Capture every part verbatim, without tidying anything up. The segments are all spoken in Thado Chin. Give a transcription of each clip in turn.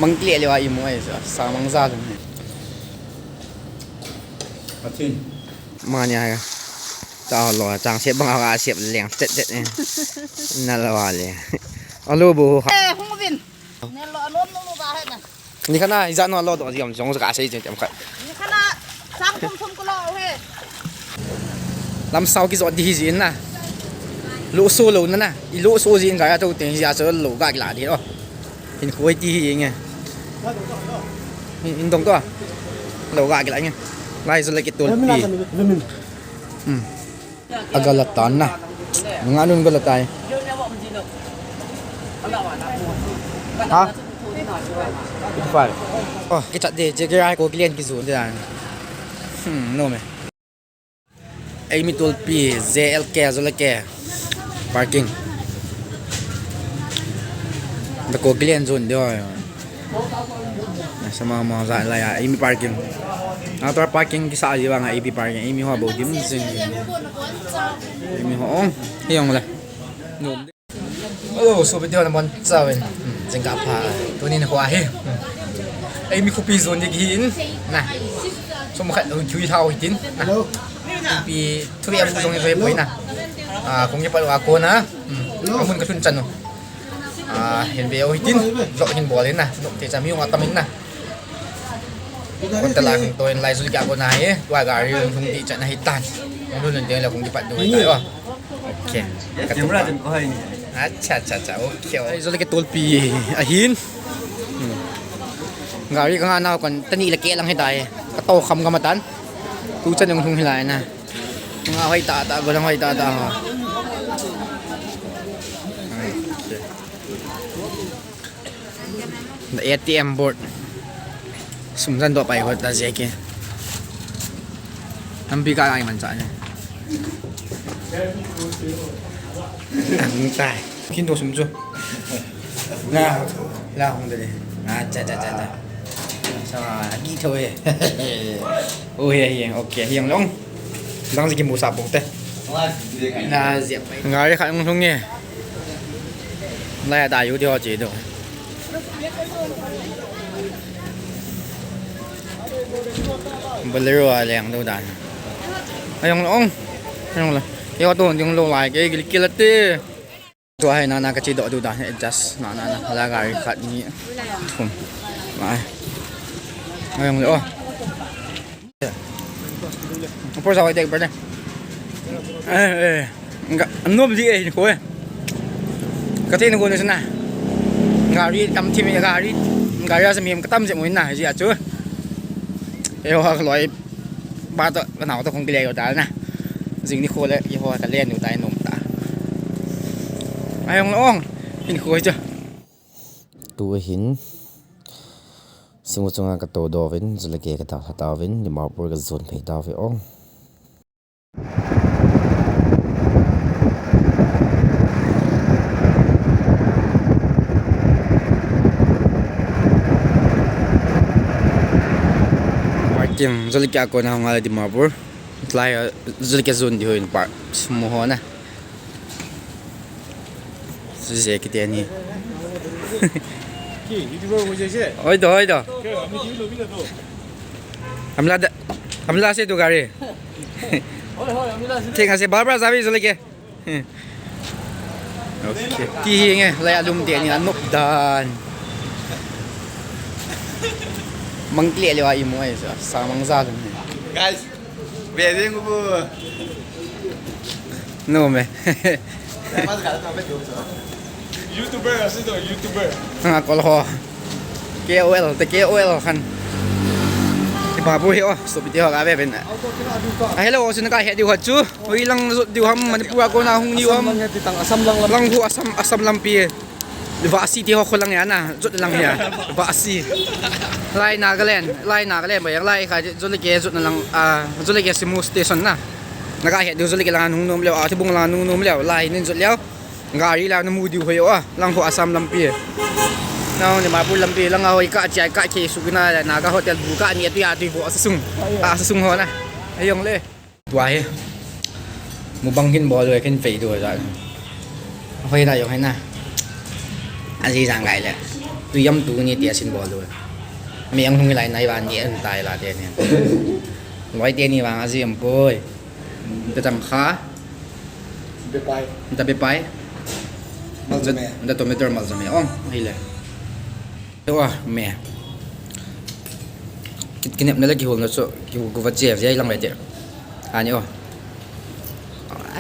Mang kile le wa imu ai sa, sa mang za lum. Atin. Mani ai. Ta lo chang se bang a se leng chet chet ne. Na la wa le. Alo bu. Eh, hung vin. Ne lo anom nom ba he na. Ni khana ija no lo do jam jong ka sei chen tem khat. Ni khana sang thum thum ko lo he. Lam sao ki jot di hi jin na. Lo so lo na na. I lo so jin ga ya to teng ja so lo ga ki la di o. Hin khoi ti hi nge. Hin, hin dong to. Lo ga ki la nge. Lai so le ki tol pi. Hmm. Agalatan na. Nga nun galatai. Ha? Fifty-five. Oh, kichat de, je kira ko kilian ki zone de dan. Hmm, no me. Ei mi tol pi, J L K, J L K. Parking. Da ko kilian zone de. Sama ma za la ya, ei mi parking. Ata parking kisa ji bang, ei mi parking, ei mi ho bo dim sing. Ei mi ho ong, hi ong le. Hello, so video na mon sa wen. Jing ka pha. Tuni na ho hi. Ei mi khopi zone di hi in. Na. So mo khat thui thao hi tin. Na. Pi thui abu zong hi zoi poi na. Ah, kong ki pa lo a ko na. Amun ka tun chan no. Ah, hin ve o hitin, vlog hin bol hin na, nuk te chami ung atam hin na. Kon ta la hung to hin lai zul kya ko na he, tua gari hung hung di chan na hitan. Hung lun lun te la hung di pat du hi ta o. Okay. Camera jam ko hai ni. Acha, acha, acha, okay. Lai zul ke tol pi ahin. Hmm. Gari ka nga na kon tani la ke lang hi ta he. Ka to kham ka matan. Tu chan hung hung hi lai na. Nga hoi ta ta, golang hoi ta ta ha. The A T M board. Sum jan do pai hot ta je ke. Am pi ka ai man cha ne. Ang tai. Kin do sum chu. La, la hong de le. Ah, cha, cha, cha, cha. Sa, gi tho e. Oh, he, he. Okay, hiang long. Dang si ki mu sa pok te. Na, zia. Nga ri kha ng hong e. La ya da yu de ho che do. Bolero a leng do dan. Ayong long. Ayong la. Yo to ding lo lai ke gil kilate. Tua hi nana ka chi doh diu dan hi adjust nana na la gari khat ni thum. Mai. Ayong le o. Por sa wai dek brother. Eh, eh. Nga nom di eh ko eh. Ka te ko ni sana. Gari tam thim gari. Gari asa mi ka tam je mo na ji achu. Eh, wa loi. Ba to ka nau to kong kile yo ta na. Jing ni ko le i ho ka len u tai nom ta. Ayong long. In ko cha. Tu hin. Simu chunga ka to dovin, Zulake ka ta hla tauvin, Dimapur ka zon phei tauve o. Parking, Zulake a kona hung a le Dimapur. Tlai, Zulake zon di ho in park, sumo ho na. Suse kiti ani. Ki, YouTuber ho jaise. Oi to, oi to. Ke, ami ki lo, ki lo to. Hamla da, hamla se tu gari. Hoi, hoi, hamla se. Thik ase, Barbara sabi Zulake. Okay. Ti hi nge, lai alum te ni anop dan. Mang kile le wa imu ai sa, sa mang za lum. Guys, Ve ding bu. No me. YouTuber, asi to, YouTuber. Ha, kol ho. K O L, te K O L khan. Ki babu hi o, so piti ho ka ve ben. Ah, hello, o sin ka he diu ha chu. Ui lang zot diu ham, Manipur a kona hung niu ham. Asam lang he ti tang, Asam lang lam. Lang hu Asam, Asam lampi. Vasi ti ho kholang ya na, zot lang ya. Vasi. Lai Nagaland, lai Nagaland, ba yang lai kha, Zulake zot na lang, ah, Zulake Simu station na. Naga he diu Zulake lang nung num leo, ah, Tibung lang nung num leo, lai nin zot leo. Gari la na mu diu hoi o, ah, lang ho Asam lampi. Nang ni Dimapur lampi, lang a hoi ka chia ka ke su na, Naga hotel bu ka ni tu ya tu vo sa sung. Ah, sa sung ho na. Ayong le. Tua hi. Mukbang kin bol le kin fei tu ja. Hoi na yo hoi na. Aji jang gai le. Tui jam tu ni tia sin bol lou. Mi ang hung lai nai van ni an tai la te ni. Loi te ni vang a jam poi. Ta tam kha. Bepai. Ta bepai. Mal jam e. Ta tomato mal jam e. Ong, hi le. Wa me. Kit kinep na le ki hol na so ki hol ko va che, jai lang le te. Ani o.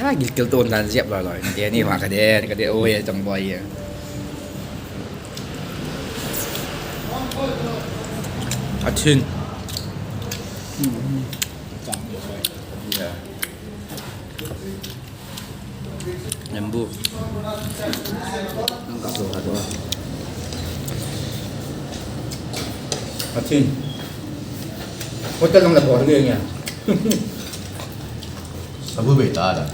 A, gilkel ton dan jep loi loi. Ka de ni ma ka de, ka de o ye chang boi ye. A thin. Lembu. Ang kaso ka to. A thin. Hotel lang na bor le niya. Sabu be ta da.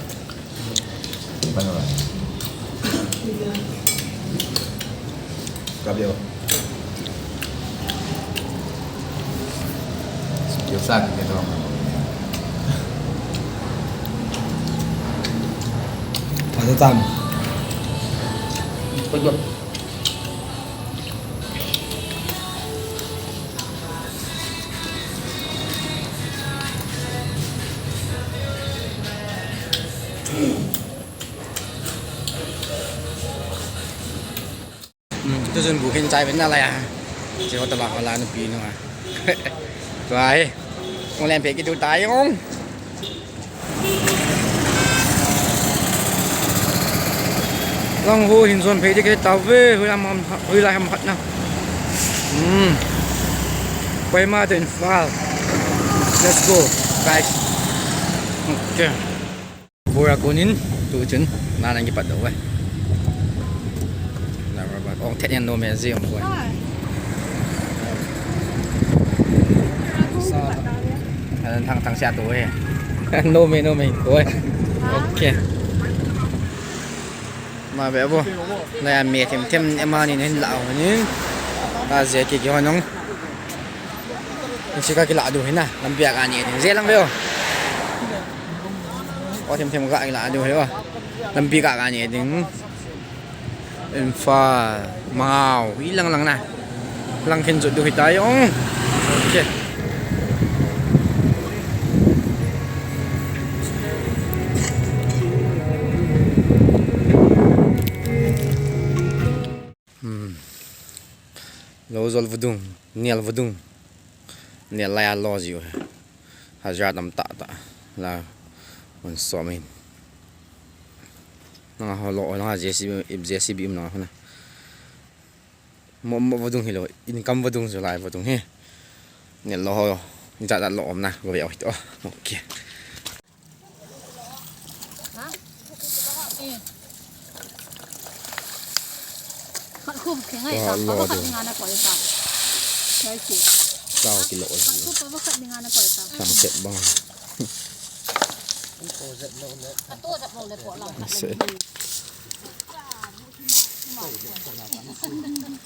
Paano ba? Grabe, oh. Yung sa akin, ito. Ano tam? Pwede. Hmm, tu chun bu hin chai ven na lai a. Che hotel a hola na pi no a. Tua hi. Ong lem phe ki tu tai ong. Lang hu hin zon phe di ke ta ve, hui lam ham, hui lai ham khat na. Hmm. Kohima to Imphal. Let's go, guys. Okay. Bora kunin, tu chun, na nang kipat do we. Na ba ba, ong thet yan no me zi ong we. Sa, anan thang thang sia tu we. No me, no me, we. Okay. Ma be bo. Na ya me them them ema ni nen la o ni. Ka je ki ki honong. Ni si ka ki la du hina. Lam bia ka ni. Je lang be o. O them them ka la du he o. Lampi ka ka ni ding. Imphal, Mangau, ilang lang na. Lang khen jot du hita jong. Okay. Hmm. Lo jol vudung, nial vudung. Nial lai a lo jiu he. Hajar tam tah tah. La. Hung som in. Nang ho lo, nang J C B, J C B um nang ho na. Mo, mo vudung hi lo, income vudung ju lai vudung hi. Nial lo ho. Jat jat lo um na, go ve o hi to. Okay. Khat khum khe ngai ta, pa khat ni nga na koi ta. Sai ki. Sao ki lo. Khat khum pa khat ni nga na koi ta. Sang set bang. A to jap lo le po la. Se.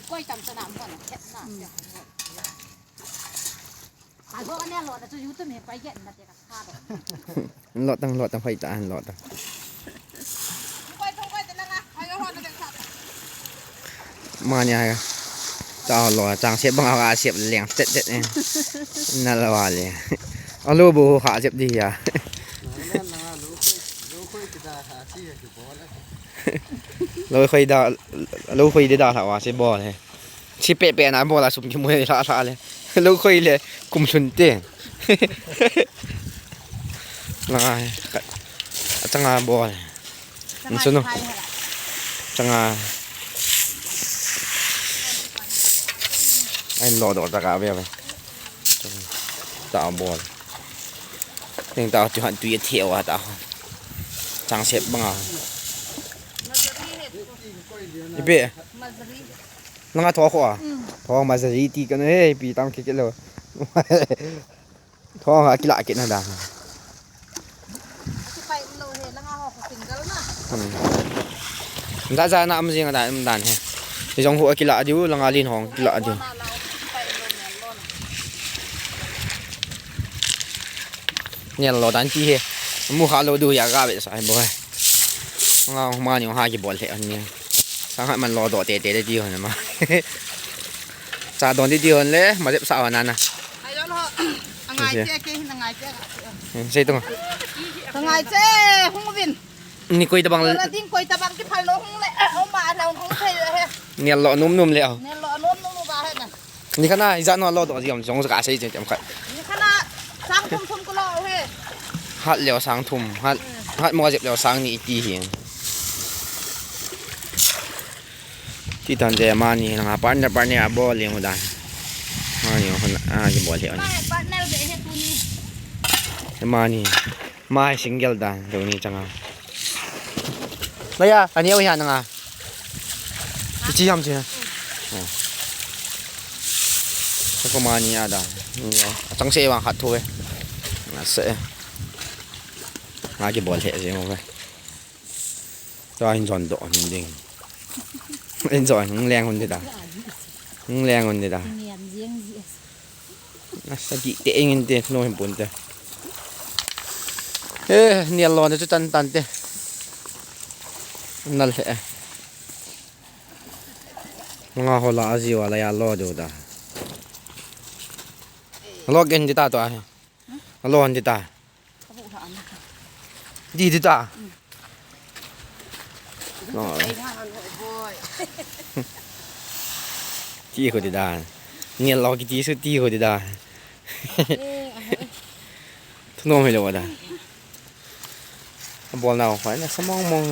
Koi tam sa na mo na khet na. Ka ho ne lo na chu YouTube me pai get na te ka sa do. Lo tang, lo tang, hoi ta, lo tang. Mani ai. Ta lo, chang sep bang a sep leng tet tet eh. Na la wa le. Alo bo kha sep di ya. Lo khoi da, lo khoi de da la wa se bol he. Chi pe pe na bol a sum ki mu he la la le. Lo khoi le kum sun te. Langa he. Achanga bol. Nsuno. Changa. Ai lo do ta ka ve ve. Ta bol. Teng ta tu han tu ye the wa ta. Chang sep banga. Ipi. Langa tho kho a. Tho ma sa ji ti ka ne he pi tam ke ke lo. Tho ha kila ke na da. Hmm. Da za na am jing da am dan he. Jong ho kila diu langa lin hong kila diu. Nial lo dan ti he. Mu kha lo du ya ga ve sa bo he. Nga ma ni ha ki bol he an ni. Sang ha man lo do te te de ti ho na ma. Sa don di di hon le, ma jep sa hon ana. Ai don ho. Angai che ke hin angai che. Sei tung. Angai che hung vin. Ni koi tabang. Ora ding koi tabang ki phal lo hung le. O ma na hung thei le he. Ni lo num num le. Ni lo num num ba he na. Ni khana ija no lo do ji am jong ka sei je tem khat. Ni khana sang thum thum ko lo he. Hat leo sang thum, hat, hat mo jep leo sang ni ti hi. Ti tan je mani na partner partner a bol leng u dan. Mani hon a ji bol he on. Partner be he tu ni. Mani. Mai single dan, tu ni changa. Laya, ani au hi nanga. Chi ham chi. Ko mani a dan. Ni a chang se wang khat thu ve. Na se. Nga ki bol he je mo ve. Tua hin jon doh hin ding. Hin jon hung leng hun ding ta. Hung leng hun ding ta. Ngen jeng ji. Asa di te engin te no hin pun te. Eh, ni lo na chu tan tan te. Nal he. Nga hola aji wala ya lo do da. Lo gen di ta to a. Lo han di ta. Di di ta. Lo. Ti ko di da. Ni lo ki ti su ti ko di da. Thunom hi lo da. Bol nau khoi na sa mong mong.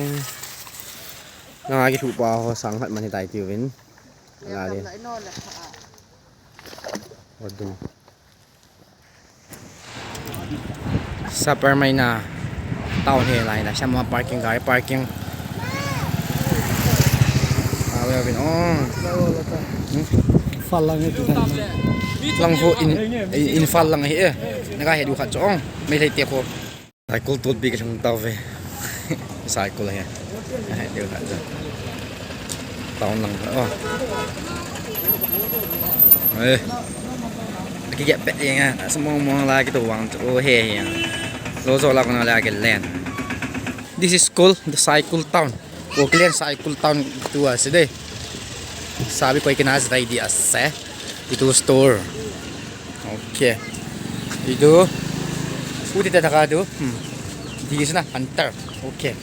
Na ki thu pa ho sang hat man hi tai ti vin. La le. Wa du. Super mai na. Town he lai na sama parking gari parking. Awe bin on. Fal lang he tu. Lang ho in in fal lang he. Na ka he du khat chong. Mai thei te ko. Cycle tut bi ka thang tau ve. Cycle he. Hai, deu khat. Tau nang. Oh. Eh. Ki get pet yang ah. Semong mong la ki tu wang tu. Oh, he he. Lo zo la ko na la ki len. This is called the cycle town. Oakland Cycle Town tu ase de. Sabi koi kena ase tai di ase. Itu store. Okay. Itu. Uti ta thaka tu. Hmm. Di sana hunter. Okay.